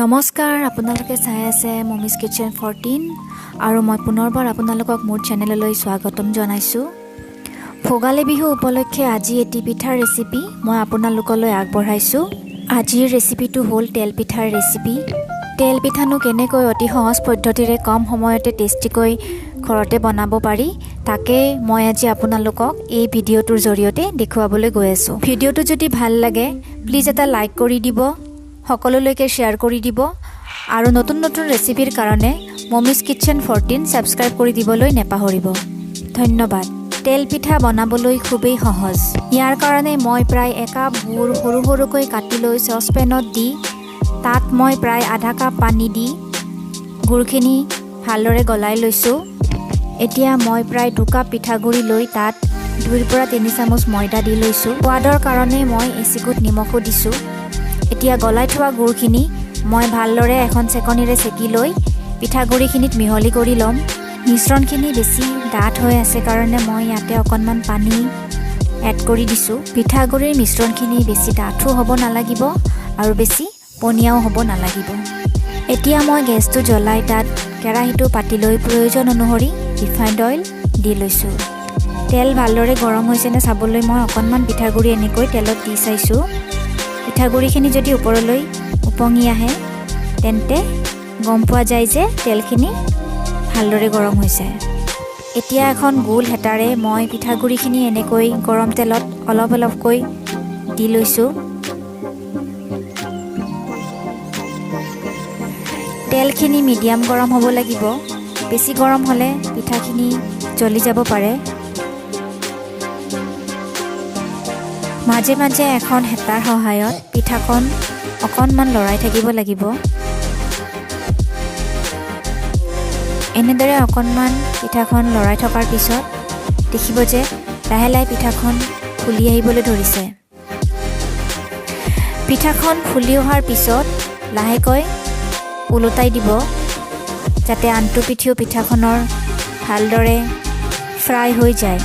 নমস্কাৰ, আপোনালোকে চাই আছে মমিজ কিটচেন 14 আৰু মই পুনৰবাৰ আপোনালোকক মোৰ চেনেললৈ স্বাগতম জনাইছোঁ। ভোগালী বিহু উপলক্ষে আজি এটি পিঠাৰ ৰেচিপি মই আপোনালোকলৈ আগবঢ়াইছোঁ। আজিৰ ৰেচিপিটো হ'ল তেল পিঠাৰ ৰেচিপি। তেল পিঠানো কেনেকৈ অতি সহজ পদ্ধতিৰে কম সময়তে টেষ্টিকৈ ঘৰতে বনাব পাৰি, তাকে মই আজি আপোনালোকক এই ভিডিঅ'টোৰ জৰিয়তে দেখুৱাবলৈ গৈ আছোঁ। ভিডিঅ'টো যদি ভাল লাগে প্লিজ এটা লাইক কৰি দিব, সকলোলৈকে শ্বেয়াৰ কৰি দিব আৰু নতুন নতুন ৰেচিপিৰ কাৰণে মমিজ কিটচেন 14 ছাবস্ক্ৰাইব কৰি দিবলৈ নেপাহৰিব। ধন্যবাদ। তেল পিঠা বনাবলৈ খুবেই সহজ। ইয়াৰ কাৰণে মই প্ৰায় 1 কাপ গুড় সৰু সৰুকৈ কাটি লৈ চচপেনত দি তাত মই প্ৰায় আধা কাপ পানী দি গুড়খিনি ভালদৰে গলাই লৈছোঁ। এতিয়া মই প্ৰায় 2 কাপ পিঠাগুড়ি লৈ তাত 2ৰ পৰা 3 চামুচ ময়দা দি লৈছোঁ। সোৱাদৰ কাৰণে মই এচিকুট নিমখো দিছোঁ। এতিয়া গলাই থোৱা গুড়খিনি মই ভালদৰে এখন চেকনিৰে চেকি লৈ পিঠাগুড়িখিনিত মিহলি কৰি ল'ম। মিশ্ৰণখিনি বেছি ডাঠ হৈ আছে কাৰণে মই ইয়াতে অকণমান পানী এড কৰি দিছোঁ। পিঠাগুড়িৰ মিশ্ৰণখিনি বেছি ডাঠো হ'ব নালাগিব আৰু বেছি পনীয়াও হ'ব নালাগিব। এতিয়া মই গেছটো জ্বলাই তাত কেৰাহীটো পাতি লৈ প্ৰয়োজন অনুসৰি ৰিফাইণ্ড অইল দি লৈছোঁ। তেল ভালদৰে গৰম হৈছেনে চাবলৈ মই অকণমান পিঠাগুড়ি এনেকৈ তেলত দি চাইছোঁ। পিঠাগুড়িখিনি যদি ওপৰলৈ উপঙি আহে, তেন্তে গম পোৱা যায় যে তেলখিনি ভালদৰে গৰম হৈছে। এতিয়া এখন গোল হেতাৰে মই পিঠাগুড়িখিনি এনেকৈ গৰম তেলত অলপ অলপকৈ দি লৈছোঁ। তেলখিনি মিডিয়াম গৰম হ'ব লাগিব। বেছি গৰম হ'লে পিঠাখিনি জ্বলি যাব পাৰে। মাজে মাজে এখন হেতাৰ সহায়ত পিঠাখন অকণমান লৰাই থাকিব লাগিব। এনেদৰে অকণমান পিঠাখন লৰাই থকাৰ পিছত দেখিব যে লাহে লাহে পিঠাখন ফুলি আহিবলৈ ধৰিছে। পিঠাখন ফুলি অহাৰ পিছত লাহেকৈ ওলোটাই দিব, যাতে আনটো পিঠিও পিঠাখনৰ ভালদৰে ফ্ৰাই হৈ যায়।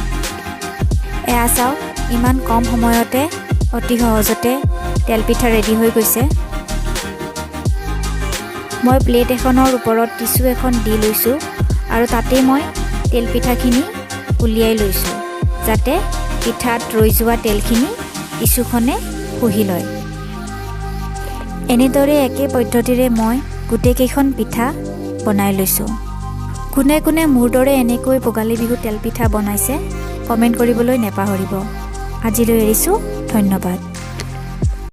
এয়া চাওক, ইমান কম সময়তে অতি সহজতে তেলপিঠা ৰেডি হৈ গৈছে। মই প্লেট এখনৰ ওপৰত টিচু এখন দি লৈছোঁ আৰু তাতেই মই তেলপিঠাখিনি উলিয়াই লৈছোঁ, যাতে পিঠাত ৰৈ যোৱা তেলখিনি টিচুখনে শুহি লয়। এনেদৰে একে পদ্ধতিৰে মই গোটেইকেইখন পিঠা বনাই লৈছোঁ। কোনে কোনে মোৰ দৰে এনেকৈ ভোগালী বিহুত তেলপিঠা বনাইছে, কমেণ্ট কৰিবলৈ নেপাহৰিব। আজিলৈ এৰিছোঁ, ধন্যবাদ।